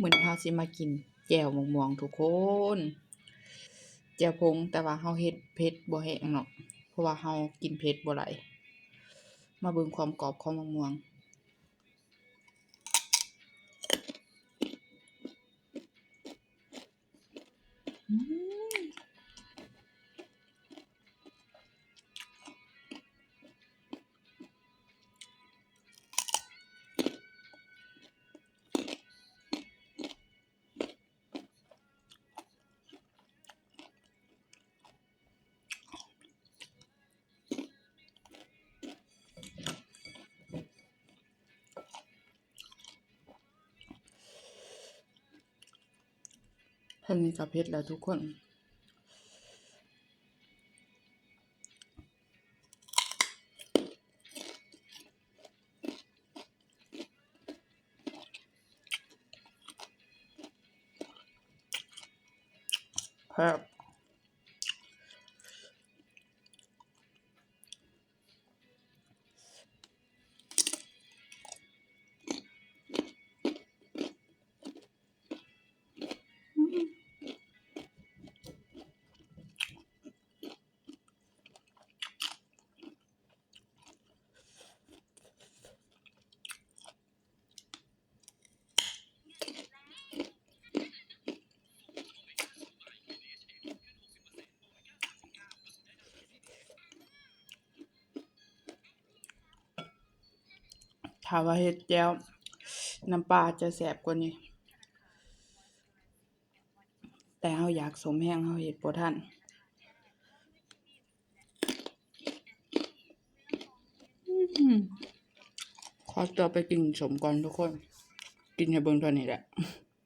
ມື້ນີ້ເຮົາຊິມາກິນແຈ່ວໝາກມ່ວງທຸກຄົນ ແຈ່ວຜົງ ແຕ່ວ່າເຮົາເຮັດເຜັດບໍ່ແຮງເນາະ ເພາະວ່າເຮົາກິນເຜັດບໍ່ໄດ້. ມາເບິ່ງຄວາມກອບຂອງໝາກມ່ວງ. ອືມ ເທົ່ານີ້ກໍເຜັດແລ້ວທຸກຄົນ. ແຊບ. ຖ້າວ່າເຮັດແຈ່ວນ້ຳປາຈະແຊບກວ່ານີ້ ແຕ່ເຮົາຢາກສົ້ມແຮງ ເຮົາເຮັດບໍ່ທັນ. ຂໍຕົວໄປກິນສົ້ມກ່ອນທຸກຄົນ ກິນໃຫ້ເບິ່ງເທົ່ານີ້ແຫຼະ.